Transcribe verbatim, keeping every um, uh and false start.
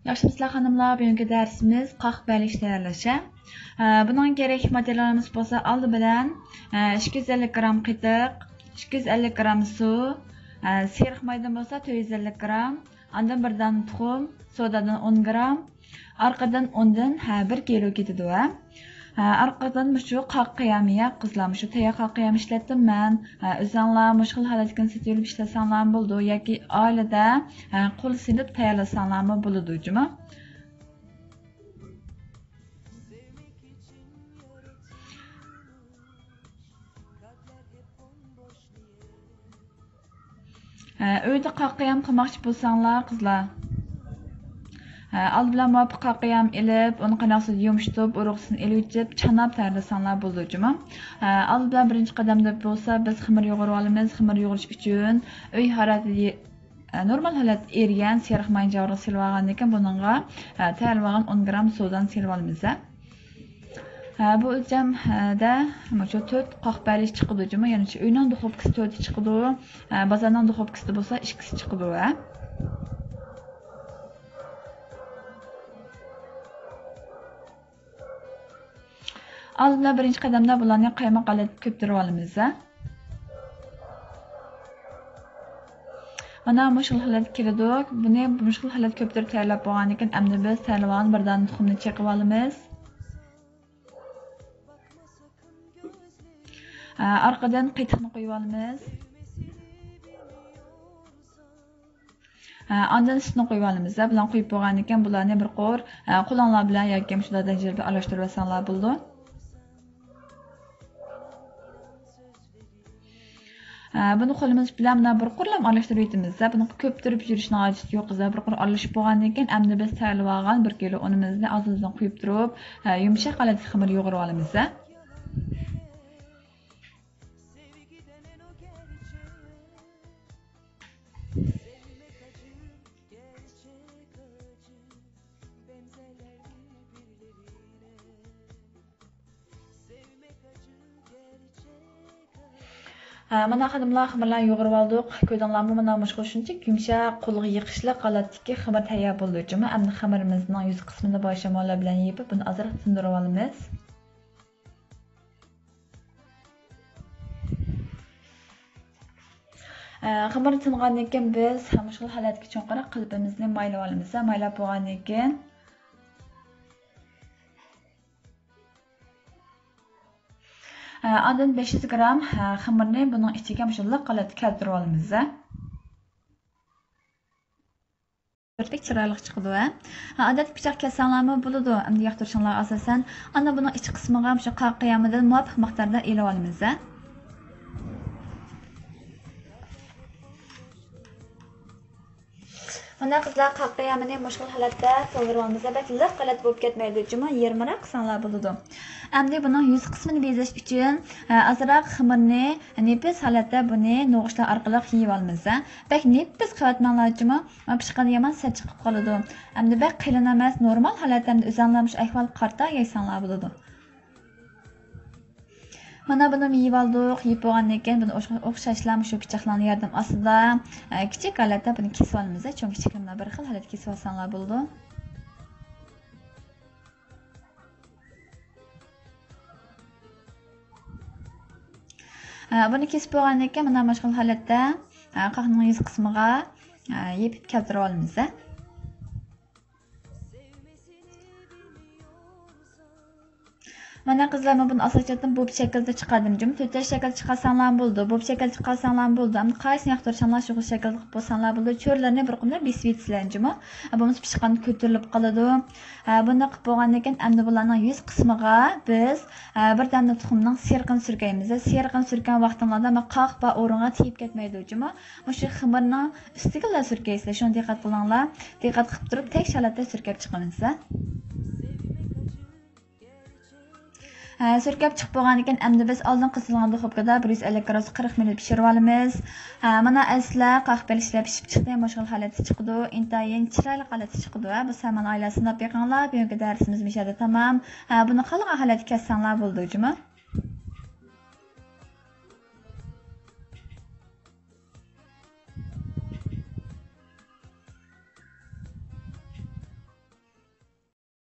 ياخشىمۇسىلەر خانىملار؟ بۈگۈنكى دەرسىمىز قاق بەلىش تەييارلاش. ھە، بۇنىڭ كېرەكلىك ماتېرىيالىمىز بولسا ئالدى بىلەن، ھە، ئىككى يۈز ئەللىك گرام قېتىق، ئىككى يۈز ئەللىك گرام سۇ، ھە، سېرىق مايدىن بولسا تۆت يۈز ئەللىك گرام، ئاندىن بىر دانە تۇخۇم، سودادىن ئون گرام، ئارقىدىن ئۇندىن، ھە، بىر كىلو كېتىدۇ، ھە. ھە، ئارقىدىن مۇشۇ قاق قىيامى، قىزلار، مۇشۇ تەييار قاق قىيام ئىشلەتتىم مەن. ھە، ئۆزۈڭلار مۇشۇ خىل ھالەتتىكىنى سېتىۋېلىپ ئىشلەتسەڭلارمۇ بولىدۇ ياكى ئائىلىدە، ھە، قول سېلىپ تەييارلىساڭلارمۇ بولىدۇ جۇمۇ. ھە، ئۆيدە قاق قىيام قىلماقچى بولساڭلار، قىزلار، ھە، ئالدى بىلەن مۇۋاپىق قاق قىيام ئېلىپ، ئۇنى قايناق سۇدا يۇمشىتىپ، ئۇرۇقىسىنى ئېلىۋېتىپ، چاناپ تەييارلىساڭلار بولىدۇ جۇمۇ. ھە، ئالدى بىلەن بىرىنچى قەدەمدە بولسا بىز خېمىر يۇغۇرۇۋالىمىز. خېمىر يۇغۇرۇش ئۈچۈن ئۆي ھارارىتى، ھە، نورمال ھالەتتە ئېرىگەن سېرىق ماينى جاۋۇرغا سېلىۋالغاندىن كېيىن بۇنىڭغا، ھە، تەييارلىۋالغان ئون گرام سودانى سېلىۋالىمىز، ھە. ھە، بۇ ئۆلچەمدە مۇشۇ تۆت قاق بەلىش چىقىدۇ جۇمۇ، يەنى شۇ ئۆينىڭ دۇخوپكىسى تۆتى چىقىدۇ، ھە، بازارنىڭ دۇخوپكىسىدا بولسا ئىككىسى چىقىدۇ، ھە. ئالدىدا بىرىنچى قەدەمدە بۇلارنى قايماق ھالەتتە كۆپتۈرۈپ ئالىمىز، ھە. مانا مۇشۇ خىل ھالەتكە كېلىدۇ. بۇنى مۇشۇ خىل ھالەتتە كۆپتۈرۈپ تەييارلاپ بولغاندىن كېيىن، ئەمدى بىز تەييارلىغان بىر دانە تۇخۇمنى چېقىۋالىمىز. ئارقىدىن قېتىقنى قويۇۋالىمىز. ئاندىن سۈتنى قويۇۋالىمىز. بۇلارنى قويۇپ بولغاندىن كېيىن، بۇلارنى بىر قۇر قولۇڭلار بىلەن ياكى مۇشۇنداق زەنجىر بىلەن ئارىلاشتۇرۇۋەتسەڭلار بولىدۇ. بۇنى قولىمىز بىلەن مانا بىر قۇرلام ئارىلاشتۇرۇپ ئۆتىمىز. بۇنى كۆپتۈرۈپ يۈرۈشنىڭ ھاجىتى يوق، قىزلار. بىر قۇر ئارىلىشىپ بولغاندىن كېيىن، ئەمدى بىز تەييارلىۋالغان بىر كىلو ئۇنىمىزنى ئاز-ئازدىن قۇيۇپ تۇرۇپ، يۇمشاق ھالەتتە خېمىر يۇغۇرۇۋالىمىز. ھە، مانا خانىملار، خېمىرلارنى يۇغۇرۇۋالدۇق. كۆردۈڭلارمۇ، مانا مۇشۇ شۇنچىلىك يۇمشاق، قولغا يېقىشلىق ھالەتتىكى خېمىر تەييار بولدى. جۇمۇ ئەمدى خېمىرىمىزنىڭ يۈز قىسمىنى بوشاماللار بىلەن يېپىپ، بۇنى ئازراق تىندۇرۇۋالىمىز. ئە، خېمىر تىنغاندىن كېيىن بىز مۇشۇ خىل ھالەتكە چوڭقۇراق قېلىپىمىزنى مايلىۋالىمىز. مايلاپ بولغاندىن كېيىن، ئە، ئاندىن بەش يۈز گرام، ئە، خېمىرنى بۇنىڭ ئىچىگە مۇشۇنداق ھالەتتە كەلتۈرۈۋالىمىز. بەك چىرايلىق چىقىدۇ، ھە؟ ھە، ئادەتتىكى پىچاق كەسسەڭلارمۇ بولىدۇ، ئەمدى ياقتۇرۇشۇڭلارغا ئاساسەن. ئاندىن بۇنىڭ ئىچ قىسمىغا مۇشۇ قاق قىيامىدىن مۇۋاپىق مىقداردا ئېلىۋالىمىز، ھە؟ مانا قىزلار، قاق قىيامىنى مۇشۇ خىل ھالەتتە تولدۇرۇۋالىمىز، بەك لىق ھالەتتە بولۇپ كەتمەيدۇ، جۇمۇ يېرىمراق قىلساڭلار بولىدۇ. ئەمدى بۇنىڭ يۈز قىسمىنى بېزەش ئۈچۈن، ئە، ئازراق خېمىرنى نېپىز ھالەتتە بۇنى نوغۇچلار ئارقىلىق يېيىۋالىمىز، ھە؟ بەك نېپىز قىلىۋەتمەڭلار، جۇمۇ. مانا پىشقاندا يامان سەت چىقىپ قالىدۇ. ئەمدى بەك قېلىن ئەمەس، نورمال ھالەتتە ئەمدى ئۆزۈڭلار مۇشۇ ئەھۋالغا قارىتا يەيسەڭلار بولىدۇ. مانا بۇنى يېيىۋالدۇق. يېيىپ بولغاندىن كېيىن بۇنى ئوخ-، ئوخشاشلا مۇشۇ پىچاقلارنىڭ ياردىمى ئاستىدا، ئە، كىچىك ھالەتتە بۇنى كېسىۋالىمىز. چوڭ كىچىكلىرىنى بىر خىل ھالەتتە كېسىۋالساڭلار بولىدۇ. ھە، بۇنى كېسىپ بولغاندىن كېيىن، مانا مۇشۇ خىل ھالەتتە، ھە، قاقنىڭ يۈز قىسمىغا، ھە، يېپىپ كەلتۈرۈۋالىمىز. مانا قىزلار، مەن بۇنى ئاساسىيەتتىن بوب شەكىلدە چىقاردىم. جۇمۇ تۆتەي شەكىلدە چىقارساڭلارمۇ بولىدۇ، بوب شەكىلدە چىقارساڭلارمۇ بولىدۇ. ئەمدى قايسىنى ياقتۇرساڭلار، شۇ خىل شەكىلدە قىلىپ بولساڭلار بولىدۇ. چۆرىلىرىنى بىر قۇمدا بېسىۋېتىسىلەر، جۇمۇ. بولمىسا پىشقاندا كۆتۈرۈلۈپ قالىدۇ. ھە، بۇنداق قىلىپ بولغاندىن كېيىن، ئەمدى بۇلارنىڭ يۈز قىسمىغا بىز، ھە، بىر دانە تۇخۇمنىڭ سېرىقىنى سۈركەيمىز. سېرىقىنى سۈركىگەن ۋاقتىڭلاردا مانا قاق بار ئورۇنغا تېگىپ كەتمەيدۇ، جۇمۇ. مۇشۇ خېمىرنىڭ ئۈستىگىلا سۈركەيسىلەر. شۇڭا دىققەت قىلىڭلار. دىققەت قىلىپ تۇرۇپ، تەكشى ھالەتتە سۈركەپ چىقىمىز. ھە، سۈركەپ چىقىپ بولغاندىن كېيىن، ئەمدى بىز ئالدىن قىزىتىلغان دۇخوپكىدا بىر يۈز ئەللىك گرادۇستا قىرىق مىنۇت پىشۇرۇۋالىمىز. ھە، مانا ئەزىزلەر، قاق بەلىشلەر پىشىپ چىقتى. مۇشۇ خىل ھالەتتە چىقىدۇ. ئىنتايىن چىرايلىق ھالەتتە چىقىدۇ. ھە، بۇ سامان ئائىلەسىنى سىناپ بېقىڭلار. بۈگۈنكى دەرسىمىز مۇشۇ يەردە تامام. ھە، بۇنى خالىغان ھالەتتە كەسسەڭلار بولىدۇ، جۇمۇ.